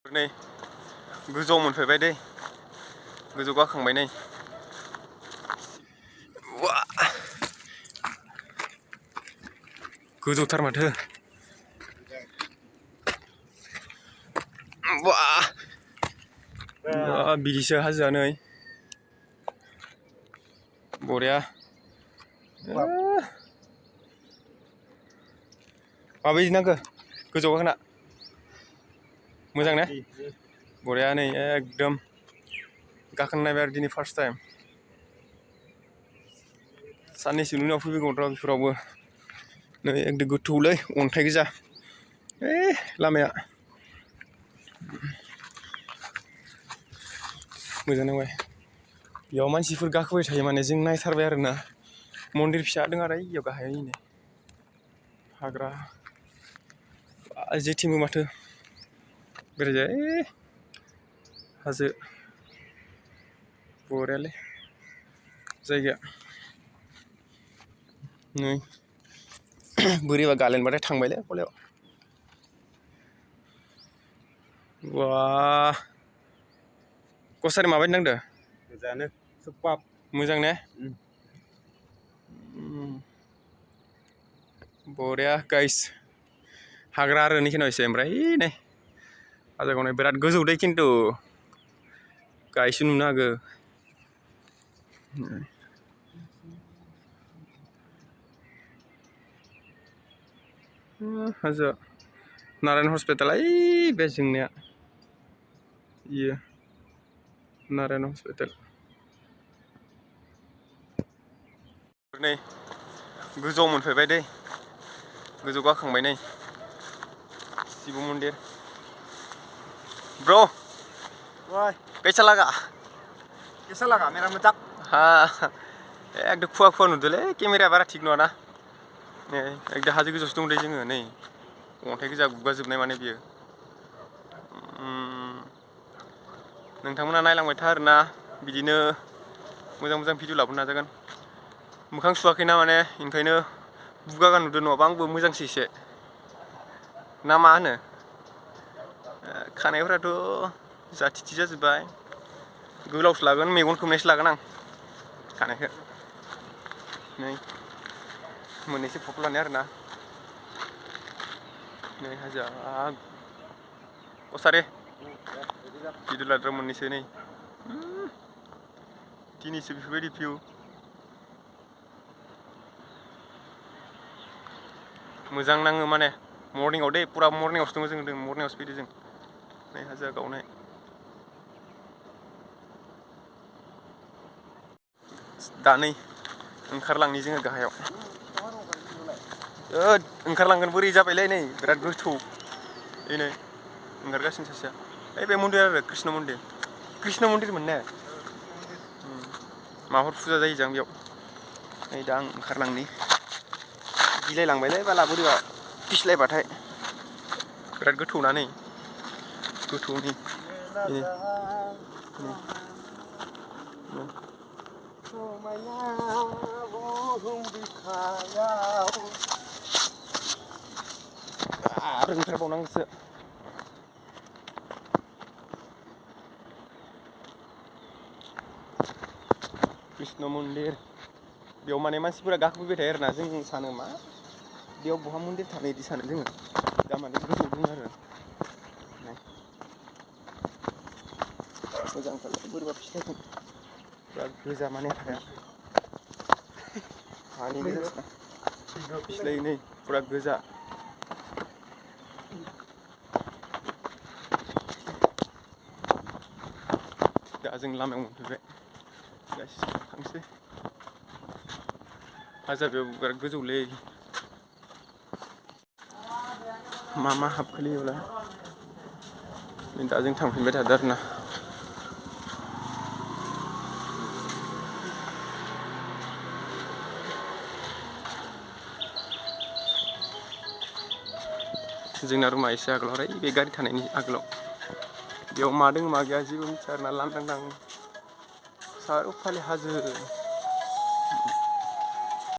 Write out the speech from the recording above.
नै गोजौआव मोनफैबाय दै गोजौ गाखांबाय नै वा गोजौथार माथो वा बिदिसो हाजोआ नै बरिया माबायदि नांखो गोजौआव गाखोना मोजां ने बरिया नै एकदम गाखोनो नायबाय आरो दिनै फार्स्ट टाइम साननैसोनि उनाव फैगोन र' बेफोरावबो नै एकदम गोथौलै अन्थाइ गोजा लामाया मोजां नांबाय बेयाव मानसिफोर गाखोबाय थायो माने जों नायथारबाय आरोना मन्दिर फिसा दं आरो इयाव गाहायनो हाग्रा जेथिंबो माथो बेरायजायो हाजो बरियालै जायगाया नै बोरैबा गालेनबाथाय थांबायलै गलायाव वा कसारि माबायदि नांदो मोजाङानो सुपाब मोजां ने बरिया गाइस हाग्रा आरो नैखिनाव एसे ओमफ्राय नै हाजोआव नै बिराद गोजौ दै खिन्थु गायसो नुनो हागौ हाजोआ नारायण हस्पिटाल ओइ बे जोंनिया इयो नारायण हस्पिटाल नै गोजौआव मोनफैबाय दै गोजौ गाखांबाय नै शिव मन्दिर ब्रो कैसा लगा मेरा मजाक हाँ एकदम खुवा खुवा नुदोंलै केमेराया बारा थिग नङा ना नै एकदम हाजो गोजौआवसो दं दै जोङो नै अन्थाइ गोजा गुगाजोबनाय माने बियो नोंथांमोना नायलांबाय था आरोना बिदिनो मोजां मोजां भिडिअ लाबोनो नाजागोन मोखां सुवाखैना माने ओंखायनो बुगागान नुदों नङाबा आंबो मोजांसो एसे ना मा होनो खानायफोराथ' जाथिथि जाजोब्बाय गोलावसो लागोन मेगन खोबनायसो लागोन आं खानायखौ नै मोननैसो फट' लानाय आरोना नै हाजोआ कसारि भिडिअ लादों मोननैसो नै दिनैसो बेफोरबायदि भिउ मोजां नाङो माने मर्निंआव दै पुरा मर्निंआवसो दङ जों मर्निंआवसो फैदो जों नै हाजोआ गावनाय दा नै ओंखारलांनि जोङो गाहायाव ओंखारलांगोन बोरै जाबायलै नै बिराद गोथौ नै ओंखारगासिनो सासेया ओइ बे मन्दिर आरो कृष्ण मन्दिरमोन ने माबाफोर फुजा जायो जां बेयाव नै दा आं ओंखारलांनि गिलायलांबायलै बाला बोरैबा फिस्लायबाथाय बिराद गोथौ ना नै गोथौनि आरो ओंखारबावनांगौसो कृष्ण मन्दिर बेयाव माने मानसिफोरा गाखोफैबाय थायो आरोना जों सानो मा बेयाव बहा मन्दिर थानो बिदि सानो जोङो दा माने गोजौ दङ आरो मोजांथार बोरैबा फिस्लायगोन बिराद गोजा माने हाया हानि गोजा फिस्लायो नै पुरा गोजा दा जों लामायाव मोनफैबाय थांसै हाजोआ बेयाव बिराद गोजौलै मा हाबखोलै दा जों थांफिनबाय थादों आरोना जोंना रुमा एसे आगोलाव बे गारि थानायनि आगोलाव बेयाव मा दङ मा गैया जेबो मिथिया आरोना लांदां सारौफाले हाजो